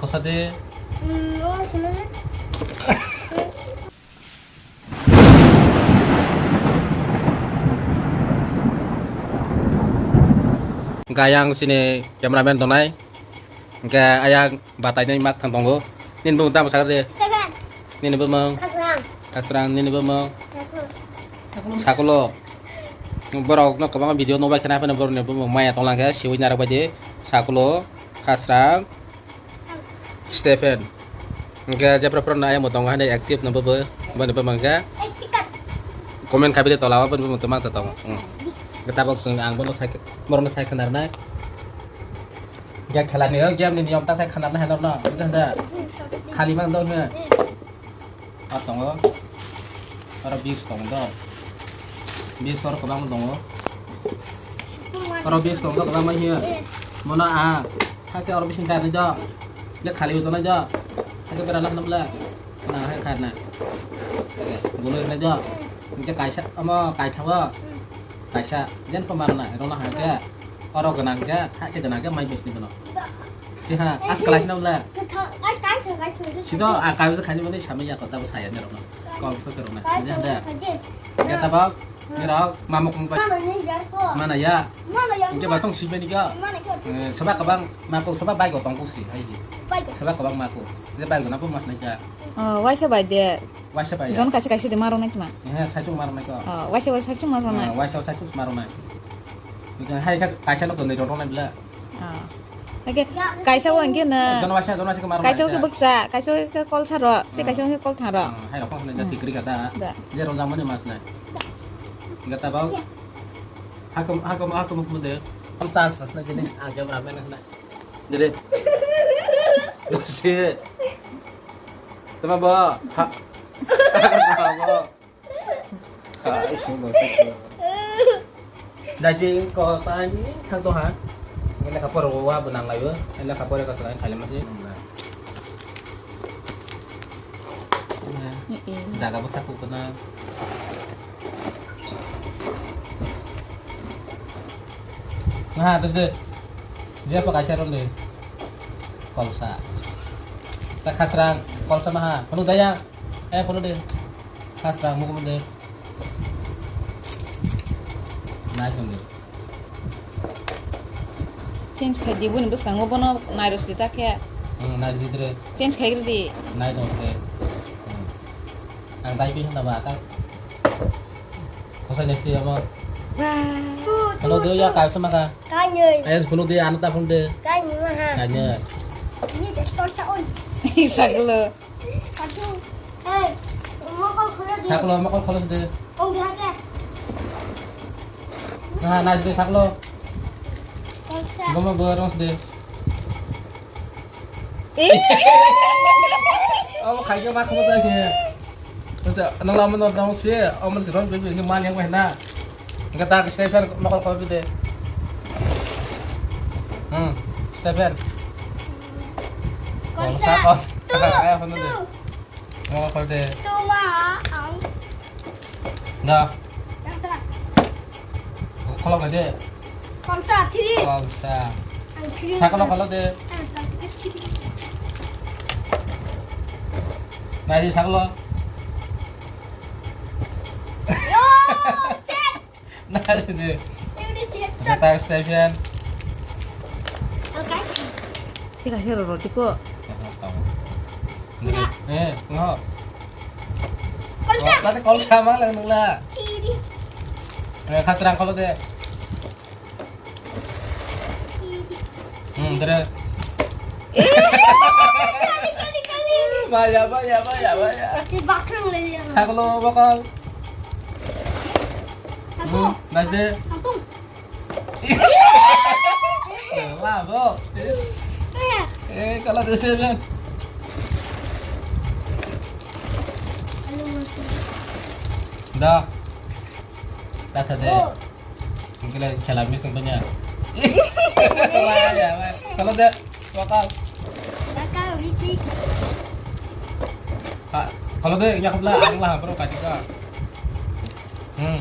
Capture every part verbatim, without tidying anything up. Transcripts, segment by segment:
Sade. Hmm, oh, sini. Gayang sini cameraman tongnai. Hingke ayang batai nai mak thang tongo. Nini bumung tamo sakar de? Seven. Nini bumung? Khasrang. Khasrang, nini bumung? Sakulo. Sakulo. Borok no kwbangma video no bai khna phano borok ni bumung maya tonglang khe siwi narok bai di. Sakulo, Khasrang, Stephen. Hingke jepra pro na ayang bo tongo hani active no bo bo bo ni bumung khe. Comment khabi de tola bo bo tongma ta tongo. Hmm. Hingke tabok chwng ang bono sai, borok no sai khna rwnai. Hingke khela ni o game ni niyom ta sai khna rwnai hai norok no. Buji kha da? Khali mang do hwnwi. A tongo. Oro bigs tongo do. Bigs oro kwbangma tongo. Oro bigs tongo kwbangma hiya. Mono a. Hakhe oro bising darni do. Le khali utonai do. Hakhe bera nak namla. Na hai kharna. Gulu nai do. Hingke kaisa omo kaithango. Kaisa jen pemar na. Rona hakhe. Oro gwnang khe, hakhe gwnang khe mai bisni bono. Siha, as kalai sina ula. Kaithang, ai, kaithang, kaithang. Sido, a, kaisa khaini mani samai ya kota bo saya ni rokno. Kol so ke rokna. Kaithang, kaithang. Ya tabak, ni rok, mamuk mung bai. Mana ni ya ko. Mana ya. Mana ya. Hingke batong si bani ka. Mana ko. Eh, sabak kabang, mako sabak bai ko tong ko si, ai ji. Bai ko. Sabak kabang mako. Je bai ko na ko mas na ja. Oh, waisa bai de. Waisa bai ya. Jon kaisa kaisa de maro nai tma. Eh, sai chung maro nai ko. Oh, waisa waisa sai chung maro nai. Ah, waisa waisa sai chung maro nai. Bukan hai ka kaisa lo tonai rok nai bla. Ah. Oke, kaisa bo hingke na. Jon waisa, jon waisa ke maro nai. Kaisa ke buksa, kaisa ke kol saro, te kaisa ke kol tharo. Ah, hai rok nai jati kri kata. Da. Je rok jamani mas nai. Gata bau. Hakum, hakum, hakum muk mude. Am sans mas nai gini, ah, jam ramai nai. Dede. Dosi. Tama bo. Ha. Tama bo. Ha, ising bo. Dati ko tani khang to ha. Ele kapor wa benang layo. Ele kapor ka selain kali masih. Jaga besar kukuna. Maha, terus deh. Dia apa kasih ron deh? Kolsa. Tak khasrang, kolsa maha. Penuh daya. Eh, penuh deh. Khasrang, mukum deh. Naik deh. Change khai di, boni bwskango bono nai rw sidi ta khe. Hmm, nai rw sidi re. Change khai rw di. Nai rw sidi. Hmm. Ang dai pi hwnda ba ta. Khosai nesti amo. Wah. Hello, do ya kaisa maka. Kainwi. Ayas phone de, ano ta phone de. Kainwi maha. Kainwi. Ni de ton ta on. Saklo. Satu. Eh, mokol kholo di. Saklo, mokol kholo de. Ong di hake. Nah, nice de saklo. Kongsa. Bomo bo rong de. Eh. Abo khai ke ma khamo ta ke. Terus nang lama no dong si, amo si rong bi bi ma yang weh na. Enggak tak Stephen mokol kholo de. Hmm, Stephen. Kongsa. Kongsa, kongsa. Tuh, ayo, tuh. Mo khol de. Tuma ang. Da. Yang sana. Kholo ga de. Kongsa, three. Kongsa. Ang three. Sakalo kholo de. Ang three. Nai di sakalo. Yo, check. Nice de. Ini dia. Kata Stephen. Oke. Tika hero roti ko. Eh, ngo. Kol sa. Tadi kol sama lang nula. Sini. Eh, khasrang kholo de. Hmm, dere. Eh. Kali, kali, kali. Maya, maya, maya, maya. Di bakang le ya. Sakalo bakal. Satu. Hmm, nice de. Satu. Wah, bro. Yes. Eh, kalau di sini. Dah. Dah saja. Mungkin lagi khela mis punya. Wah, ya, wah. Kalau dia lokal. Lokal, Ricky. Ha, kalau dia nyak belah, ang lah, bro, kasih kau. Hmm.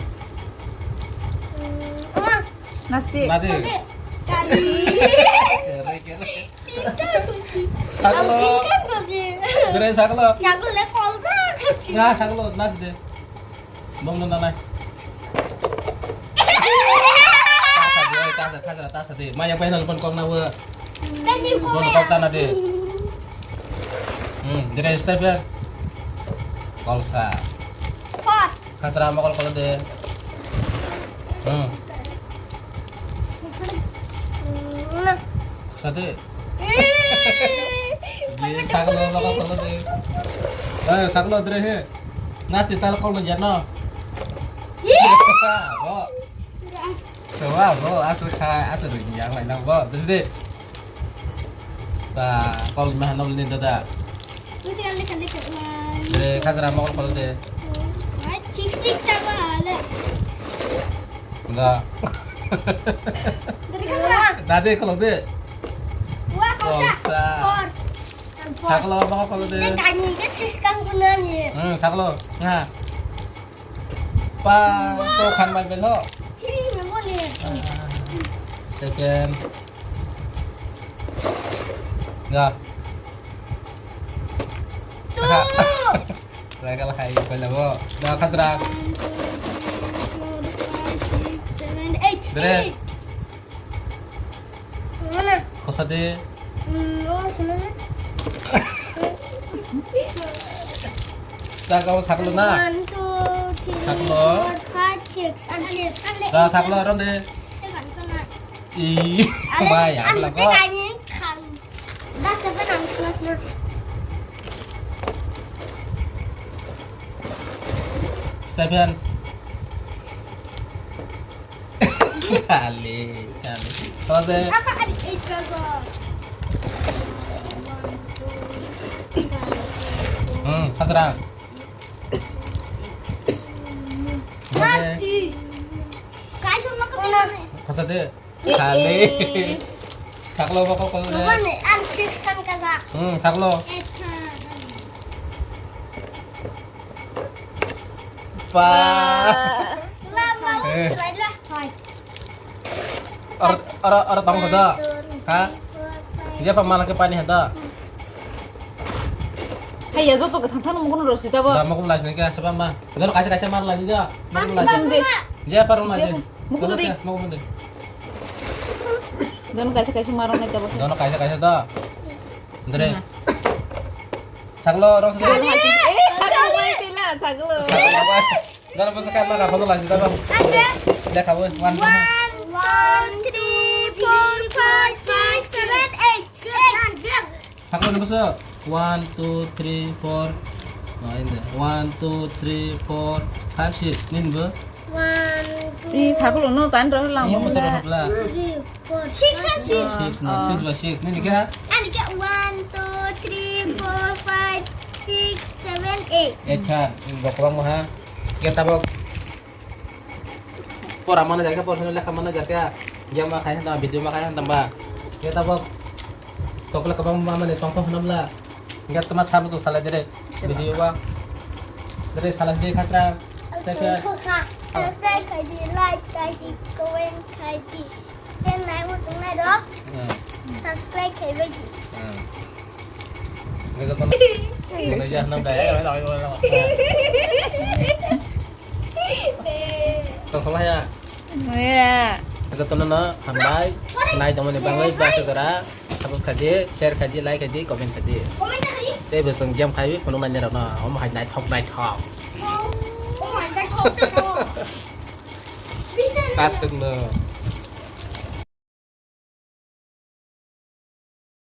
Hmm, wah. Nasti. Nadi. Kali. Kere, kere. Saklo. Dere saklo. Saklo le kolsa. Na saklo, nas de. Bong nang nai. Tasa de, tasa, tasa, tasa de. Maya pai nang pon kok na wo. Tadi ko. Bong kok tana de. Hmm, dere step ya. Kolsa. Pot. Khasra mokol kolo de. Hmm. Sate. Ye, saklo mokol kolo de. Eh, saklo dre he. Nasti tal kolo jano. Bo. Coba bo, asal kha, asal yang lain bo. Terus de. Ba, kol mah nol ni dada. De, khajra mokol kolo de. Six, six, sama ada. Da. Dari khajra. Da de, kolo de. Wah, kocak. Four. Saklo mokol kolo de. Ini kanyang ke six kan gunanya. Hmm, saklo. Nah. Pa, to khan bai belo. Three, memoli. Second. Ga. Two. Legal hai ko labo. Da khatra. One, two, three, four, five, six, seven, eight. Dere. Eight. Mana? Khosa de. Hmm, oh, sana. Da kau saklo na. One, two, three, saklo. Four, five, six, and six. Da saklo ronde. Second ko na. I, mai, ang lago. Ang teka ni khang. Das na pa nang sulat na. Seven. Kali, kali. Apa ada itu ko? Hmm, khatra. Masti. Kaisa maka tena. Khasa de. Kali. Saklo mokol kolo de. Mane, ang six kan kaza. Hmm, saklo. Pa. Lama, eh. Slide lah. Hai. Or, or, or tong ko da. Ha? Iya pa malah ke pani hada. Hai ya, joto ke thang thang mukun rosi ta ba. Da mukun lasi ke sapa ma. Jono kaisa kaisa mar lasi da. Mukun lasi. Ang sapa ma. Iya pa rong lasi. Mukun de. Mukun de. Dono kaisa kaisa marok nai tabuk. Dono kaisa kaisa to. Dre. Saglo rong saglo. Eh, saglo mai pila, saglo. Dono basa kan na rafa dola jita bang. Dekha bo, one. One, two, three, four, five, six, seven, eight. Saklo ni bwswk? One, two, three, four. Oh, ini. One, two, three, four, five, six. Nini bo? One, two, three, four, five, six, seven, eight. Six and six. Six by six. Nini kha? Ani kha one, two, three, four, five, six, seven, eight. Eight kha. Ini bo kwbangma ha. Khe tabok. Pora mana jaka, pora lekha mana jaka. Dia ma khai handa, video ma khai handa ba. Khe tabok. Tokla kwbangma mani tongthok hwnabla. Hingke twma sabo tong salai dire. Video wa. Dire salai dire khatra. Subscribe khai di, like khai di, comment khai di. Channel nai mo tongnai rok. Hmm. Subscribe khai bai di. Hmm. Hingke jotono. Hingke ya hwnabla. Tong salai ya. Jotono no hambai, nai tongmani bagwi bwswk jora, support khaidi, share khaidi, like khaidi, comment khaidi. Tei bo chwng game khai phunuk nai rok no, omo hai naithok naithok. Bwswk no.